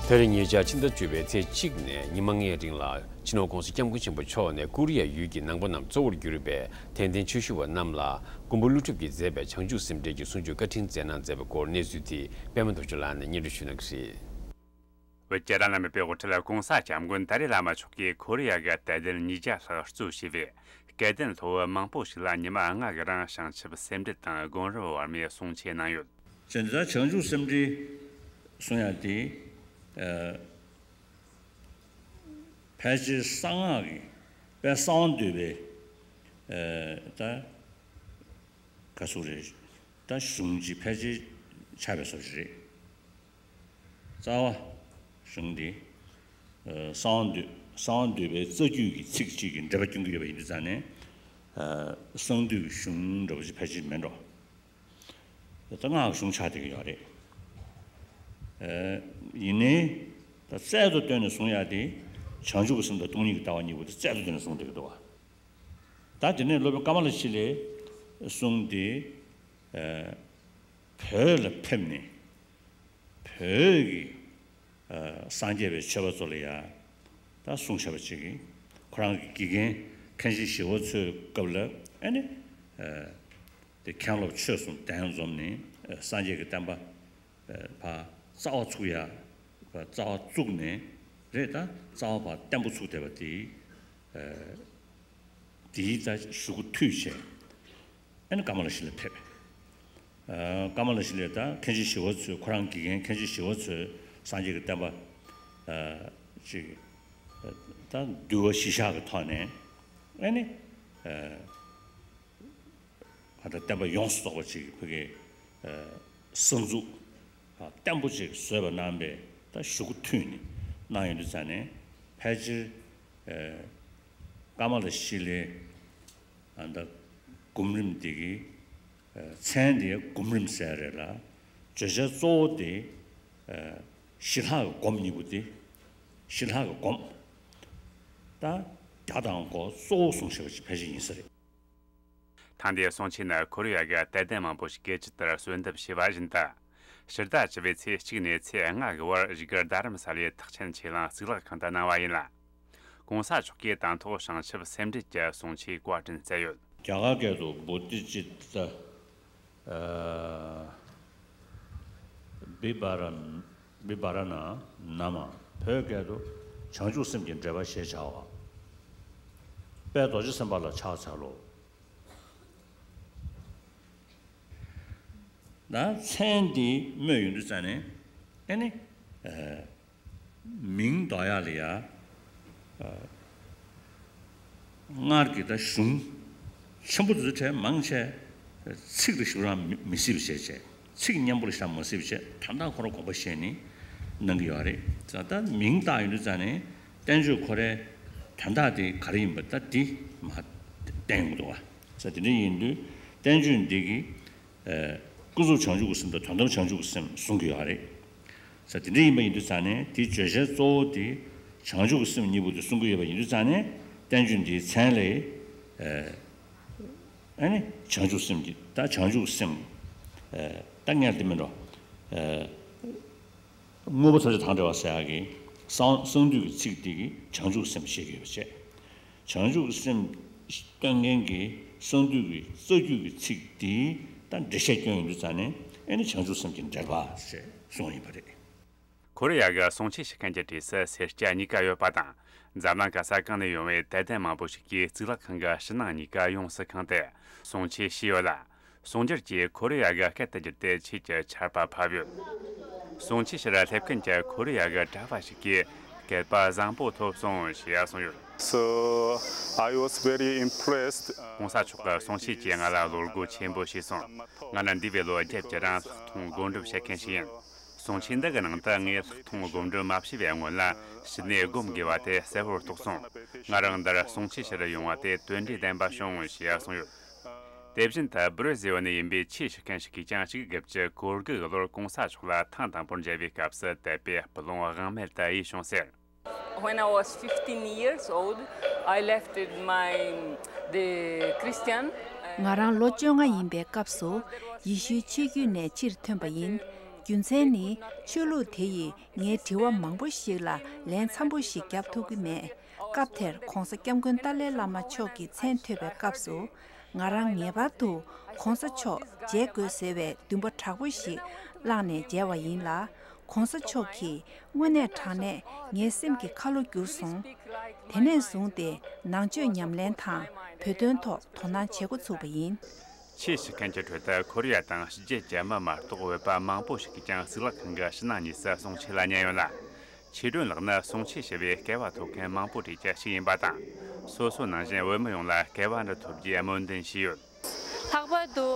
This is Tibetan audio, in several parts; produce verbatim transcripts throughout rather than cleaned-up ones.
དེ་རིང་ཉེ་ཆར་ཕྱི་ཟླ་བཅུ་པའི་ཚེས་གཅིག་ནས་ཉི་མ་ལྔའི་རིང་ལ་སྤྱི་ནོར་༸གོང་ས་༸སྐྱབས་མགོན་ཆེན་པོ་མཆོག་ནས་ཀོ་རི་ཡ་ཡུལ་གྱི་ནང་པ་རྣམས་གཙོ་བོར་གྱུར་པའི་དད་ལྡན་ཆོས་ཞུ་བ་རྣམས་ལ་མགོན་པོ་ཀླུ་སྒྲུབ་ཀྱིས་མཛད་པའི་བྱང་ཆུབ་སེམས་འགྲེལ་གྱི་གསུང་ཆོས་བཀའ་དྲིན་སྩལ་གནང་མཛད་པའི་སྐོར་གནས་ཚུལ་དེ་པད་མ་རྡོ་རྗེ་ལགས་ནས་སྙན་སྒྲོན་ཞུ་གནང་གི་རེད། བོད་རྒྱལ་བ་རིན་པོ་ཆེའི་དབུ་ཁྲིད་༸གོང་ས་༸སྐྱབས་མགོན་ཏཱ་ལའི་བླ་མ་མཆོག་གིས་ཀོ་རི་ཡ་གི་དད་ལྡན་ཉིས་བརྒྱ་ལྷག་གཙོས་བྱས་པའི་སྐལ་ལྡན་སློབ་བུ་མང་པོ་ཞིག་ལ་ཉི་མ་ལྔ་གི་རིང་བྱང་ཆུབ་སེམས་འགྲེལ་དང་སྒོམ་རིམ་བར་མའི་གསུང་ཆོས་གནང་ཡོད། བྱས་ཙང་བྱང་ཆུབ་སེམས་འགྲེལ་གསུང་ཡ་དེ། ཨ། ཕལ་ཆེར་གསང་སྔགས་ཀྱི་དཔལ་གསང་བ་འདུས་པའི། ཨ། ད་ག་ཚོད་རེད། ད་གཞུང་གཅིག་ཕལ་ཆེར་ཆགས་པའི་བཟོ་ཞིག་རེད། རྩ་བ་གཞུང་འདི། ཨ། གསང་བ་འདུས། གསང་བ་འདུས་པའི་རྩ་རྒྱུད་ཀྱི་ཚིག་གཅིག་གིས་འགྲེལ་པ་སྐྱོང་གི་ཡོད་པ་ཡིན་དུས་ཙང་ནས། ཨ། གསང་འདུས་ཀྱི་གཞུང་འདྲ་པོ་ཅིག་ཕལ་ཆེར་མེད་འགྲོ། ད་སྔགས་ཀྱི་གཞུང་ཆགས་བསྡད་ཀྱི་ཡོད་རེད། ཨ། ཡིན་ནའི་ད་རྩལ་དུ་བཏོན་ནས་གསུང་ཡག་དེ་བྱང་ཆུབ་ཀྱི་སེམས་དང་སྟོང་ཉིད་ཀྱི་ལྟ་བ་གཉིས་པོ་དེ་རྩལ་དུ་བཏོན་ནས་གསུང་བསྡད་ཀྱི་འདུག་བ། ད་དེ་ནས་སློབ་དཔོན་ཀ་མ་ལ་ཤཱི་ལའི་གསུང་དེ། ཨ། བོད་ལ་ཕེབས་ནས་བོད་ཀྱི། ཨ། སངས་རྒྱས་པའི་ཆོས་པ་ཚོ་ལ་ཡང་ད་གསུང་བྱས་པ་ཅིག་གིས་ཁོ་རང་གི་དགེ་རྒན་མཁན་ཆེན་ཞི་བ་འཚོའི་སྐབས་ལ་ཨ་ནི། ཨ། དེ་མཁན་སློབ་ཆོས་གསུམ་གདན་འཛོམས་ནས། ཨ། སངས་རྒྱས་ཀྱི་བསྟན་པ། ཨ། ཕར་རྩ་བ་ཚུགས་ཡ། ཕར་རྩ་བ་བཙུགས་ནས་རེད། ད་རྩ་བ་ཕར་བརྟན་པོ་ཚུགས་བསྡད་པ་དེ། ཨ། དེའི་ད་གཞུག་གུ་མཐུད་བྱས། ཨ་ནི་ཀ་མ་ལ་ཤཱི་ལ་ཕེབས། ཨ། ཀ་མ་ལ་ཤཱི་ལས་ད་མཁན་ཆེན་ཞི་བ་འཚོས། ཁོ་རང་དགེ་རྒན་མཁན་ཆེན་ཞི་བ་འཚོས་སངས་རྒྱས་ཀྱི་བསྟན་པ། ཨ། ཅིག་ད་འདུལ་བ་གཞི་བཞག་གི་ཐོག་ནས་ཨ་ནི། ཨ། ད་བསྟན་པ་ཡོངས་སུ་རྫོགས་པ་ཅིག་བོད་ཀྱི། ཨ། གསར་འཛུགས། ཨ། བརྟན་པོ་ཅིག་བཟོས་པ་གནང་བའི་ད་གཞུག་གུ་མཐུད་ནས་གནང་ཡོང་དུས་ཙང་ནས་ཕལ་ཆེར། ཨ། ཀ་མ་ལ་ཤཱི་ལའི། ཨ། ད་སྒོམ་རིམ་འདི་གི། ཨ། མཚན་དེ་སྒོམ་རིམ་ཟེར་རེད་ལ། བརྗོད་བྱ་གཙོ་བོ་དེ། ཨ། ཞི་ལྷག་གི་སྒོམ་གཉིས་པོ་དེ། ཞི་ལྷག་གི་སྒོམ། ད་རྒྱ་དང་སྒོ་གཙོ་བོ་གསུངས་བཞག་པ་ཞིག་ཕལ་ཆེར་ཡིན་ས་རེད། ཐེངས་འདིའི་གསུང་ཆོས་ནི་ཁོ་རེ་ཡ་གི་དད་ལྡན་མང་པོ་ཞིག་གིས་ཇི་ལྟར་གསོལ་འདེབས་བྱས་པ་བཞིན་དུ། ཕྱི་ཟླ་བཅུ་པའི་ཚེས་གཅིག་ནས་ཚེས་ལྔ་གི་བར་བཞུགས་སྒར་རྡ་རམ་ས་ལའི་ཐེག་ཆེན་ཆོས་གླིང་གཙུག་ལག་ཁང་དུ་གནང་བ་ཡིན་ལ། ༸གོང་ས་མཆོག་གིས་དང་ཐོག་བྱང་ཆུབ་སེམས་འགྲེལ་གྱི་གསུང་ཆོས་བཀའ་དྲིན་སྩལ་ཡོད། རྒྱ་གར་སྐད་དུ་བོ་དྷི་ཙིཏྟ། ཨ། བི་བྷ་ར། བི་བྷ་ར་ཎ་ན་མ། བོད་སྐད་དུ་བྱང་ཆུབ་སེམས་ཀྱི་འགྲེལ་པ་ཞེས་བྱ་བ། དཔལ་རྡོ་རྗེ་སེམས་དཔའ་ལ་ཕྱག་འཚལ་ལོ། ད་མཚན་འདི་སྨོས་ཡོང་དུས་ཙང་ནས་ཨེ་ནི། ཨ། མིང་འདོགས་ཡག་ལ་ཡ། ཨ། སྔར་གྱི་ད་གཞུང་ཆེན་པོ་འདི་ཚོ་གྲས་མང་ཆེ་ཚིག་ལ་ཞུ་རང་མི་མི་སྲིད་པ་བྱས་བྱས། ཚིག་སྙན་པོ་ལ་བཞག་མ་སྲིད་པ་བྱས། དོན་དག་ཁོ་རང་དགོངས་པ་བཞེས་ནས་གནང་གི་ཡོད་རེད། ད་ད་མིང་བཏགས་ཡོང་དུས་ཙང་ནས་བསྟན་བཅོས་ཁོ་རའི་དོན་དག་དེ་ག་རེ་ཡིན་པ་ད་འདི་མར་བསྟན་ཡོང་གི་འདུག་བ། ད་དེ་འདྲ་ཡིན་དུས་བསྟན་བཅོས་འདི་གི། ཨ། ཀུན་རྫོབ་བྱང་ཆུབ་ཀྱི་སེམས་དང་དོན་དམ་བྱང་ཆུབ་ཀྱི་སེམས་གསུང་གི་ཡོད་རེད། ས་དེ་འདྲ་ཡིན་པ་ཡིན་དུས་ཙང་ནས་དེའི་བརྗོད་བྱ་གཙོ་བོ་དེ་བྱང་ཆུབ་ཀྱི་སེམས་གཉིས་པོ་དེ་གསུང་གི་ཡོད་པ་ཡིན་དུས་ཙང་ནས་བསྟན་བཅོས་འདིའི་མཚན་ལས། ཨ། ཨ་ནི་བྱང་ཆུབ་སེམས་ཀྱི་ད་བྱང་ཆུབ་ཀྱི་སེམས། ཨ། ད་ངས་དེ་མིན་འགྲོ། ཨ། དངོས་པོ་ཐམས་ཅད་དང་བྲལ་བ་ཟེར་ཡག་གི་གསང་གསང་འདུས་ཀྱི་ཚིག་འདི་གིས་བྱང་ཆུབ་སེམས་བཤད་ཀྱི་ཡོད་པ་བྱས། བྱང་ཆུབ་ཀྱི་སེམས་སྟོན་མཁན་གྱི་གསང་འདུས་ཀྱི་རྩ་རྒྱུད་ཀྱི་ཚིག་འདི་ད་འགྲེལ་བཤད་སྐྱོན་ཡོང་དུས་ཙང་ནས་ཨེ་ནི་བྱང་ཆུབ་སེམས་ཀྱི་འགྲེལ་པ་ཞེས་གསུངས་ཡིན་པ་རེད། ཁོ་རེ་ཡ་གི་གསུང་ཆོས་ཞུ་མཁན་གྱི་གྲས་སུ་སེར་སྐྱ་གཉིས་ཀ་ཡོད་པ་དང་། འཛམ་གླིང་ག་ས་གང་ནས་ཡོང་བའི་དད་ལྡན་མང་པོ་ཞིག་གིས་གཙུག་ལག་ཁང་གི་ཕྱི་ནང་གཉིས་ཀ་ཡོངས་སུ་ཁེངས་ཏེ་གསུང་ཆོས་ཞུས་ཡོད་ལ། གསུང་སྒྱུར་གྱིས་ཁོ་རེ་ཡ་གི་སྐད་དུ་བསྒྱུར་ཏེ་ཆོས་ཀྱི་ཆར་པ་ཕབ་ཡོད། གསུང་ཆོས་ཕྱིར་སླེབས་མཁན་གྱི་ཁོ་རེ་ཡ་གི་གྲྭ་པ་ཞིག་གིས་སྐལ་པ་བཟང་པོ་ཐོབ་སོང་ཞེས་གསུངས་ཡོད། So, I was very impressed. ༸གོང་ས་མཆོག་གི་གསུང་ཆོས་ཀྱིས་ང་ལ་བློ་སྒོ་ཆེན་པོ་ཕྱེས་སོང་། ང་ནི་འདས་པའི་ལོ་བརྒྱད་ཀྱི་རིང་ལྷག་མཐོང་སྒོམ་སྒྲུབ་བྱེད་མཁན་ཞིག་ཡིན། གསུང་ཆོས་འདི་གི་ནང་དུ་ངས་ལྷག་མཐོང་སྒོམ་སྒྲུབ་མ་བྱས་པའི་སྔོན་ལ་ཕྱི་ནས་སྒོམ་དགོས་པ་དེ་གསལ་བོར་རྟོགས་སོང་། ང་རང་འདིར་གསུང་ཆོས་ཕྱིར་ཡོང་བ་དེ་དོན་འབྲས་ལྡན་པ་བྱུང་ཞེས་གསུངས་ཡོད། དེ་བཞིན་དུ་སྦུར་ཟེར་བ་ནས་ཡིན་པའི་ཆོས་ཞུ་མཁན་ཞིག་གིས་ཀྱང་གཅིག་དགུ་བརྒྱད་ཅུ་གོ་དགུ་གི་ལོར་༸གོང་ས་མཆོག་ལ་ཐེངས་དང་པོར་མཇལ་བའི་སྐབས་སུ་དད་པའི་སྤུ་ལོང་དབང་མེད་དུ་ཡལ་བྱུང་ཟེར། When I was fifteen years old, I left my the Christian. ང་རང་ལོ་བཅོ་ལྔ་ཡིན་པའི་སྐབས་སུ་ཡེ་ཤུའི་ཆོས་བརྒྱུད་ནས་ཕྱིར་ཐོན་པ་ཡིན། རྒྱུ་མཚན་ནི་ཆོས་ལུགས་དེ་ཡིས་ངའི་དྲི་བ་མང་པོ་ཞིག་ལ་ལན་འཚམ་པོ་ཞིག་བརྒྱབ་ཐུབ་ཀྱི་མེད། སྐབས་དེར་༧གོང་ས་༧སྐྱབས་མགོན་ཏཱ་ལའི་བླ་མ་མཆོག་གི་མཚན་ཐོས་པའི་སྐབས་སུ། ང་རང་ངེས་པར་དུ་༧གོང་ས་མཆོག་མཇལ་དགོས་ཟེར་བའི་འདུན་པ་དྲག་པོ་ཞིག་བསླངས་ནས་མཇལ་བ་ཡིན་ལ། ༧གོང་ས་མཆོག་གིས་དངོས་གནས་དྲང་གནས་ངའི་སེམས་ཀྱི་ཁ་ལོ་བསྒྱུར་སོང་། དེ་ནས་བཟུང་སྟེ་ནང་ཆོས་ཉམས་ལེན་དང་བོད་དོན་ཐོག་དོ་སྣང་བྱེད་འགོ་ཚུགས་པ་ཡིན། ཆེས་ཤི་མཁན་གྱི་ཁྲོད་དུ་ཁོ་རེ་ཡ་དང་ཕྱི་རྒྱལ་གྱི་མི་མ་གཏོགས་བོད་པ་མང་པོ་ཞིག་གིས་ཀྱང་གཙུག་ལག་ཁང་གི་ཕྱི་ནང་གཉིས་སུ་གསུང་ཆོས་ལ་ཉན་ཡོད་ལ། ཆོས་སྒྲོན་ལགས་ནི་གསུང་ཆོས་ཞུ་བའི་སྐལ་བ་ཐོབ་མཁན་མང་པོ་གྲས་ཀྱི་གཅིག་ཡིན་པ་དང་། སོ་སོ་ནང་བཞིན་བོད་མི་ཡོངས་ལ་སྐལ་བ་འདི་ཐོབ་རྒྱུའི་སྨོན་འདུན་ཞུས་ཡོད། ལྷག་པར་དུ་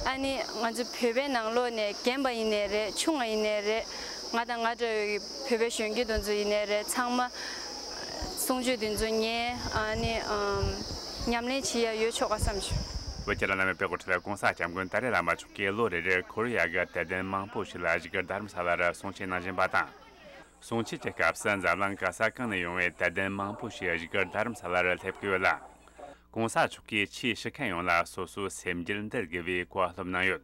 ཨ་ནི་ང་ཚོ་བོད་པའི་ནང་ལོགས་ནས་རྒན་པ་ཡིན་ནའི་རེད། ཆུང་བ་ཡིན་ནའི་རེད། ང་དང་ང་འདྲ་བའི་བོད་པའི་གཞོན་སྐྱེས་དེ་ཚོ་ཡིན་ནའི་རེད། ཚང་མ་གསུང་ཆོས་དེ་ཚོ་ཉན་ཨ་ནི་ཨམ་ཉམས་ལེན་བྱེད་ཡ་ཡོད་ཆོག་ག་བསམ་བྱུང་། བོད་ཀྱི་བླ་ན་མེད་པའི་དབུ་ཁྲིད་༧གོང་ས་༧སྐྱབས་མགོན་ཏཱ་ལའི་བླ་མ་མཆོག་གིས་ལོ་རེ་རེར་ཁོ་རེ་ཡ་གི་དད་ལྡན་མང་པོ་ཞིག་ལ་བཞུགས་སྒར་རྡ་རམ་ས་ལ་རུ་གསུང་ཆོས་གནང་བཞིན་པ་དང་། གསུང་ཆོས་ཀྱི་སྐབས་སུ་འཛམ་གླིང་ག་ས་གང་ནས་ཡོང་བའི་དད་ལྡན་མང་པོ་ཞིག་བཞུགས་སྒར་རྡ་རམ་ས་ལ་རུ་སླེབས་ཀྱི་ཡོད་ལ། ༧གོང་ས་མཆོག་གིས་ཆེས་ཤི་མཁན་ཡོངས་ལ་སོ་སོའི་སེམས་རྒྱུད་འདུལ་དགོས་པའི་གོ་བ་སློབ་གནང་ཡོད།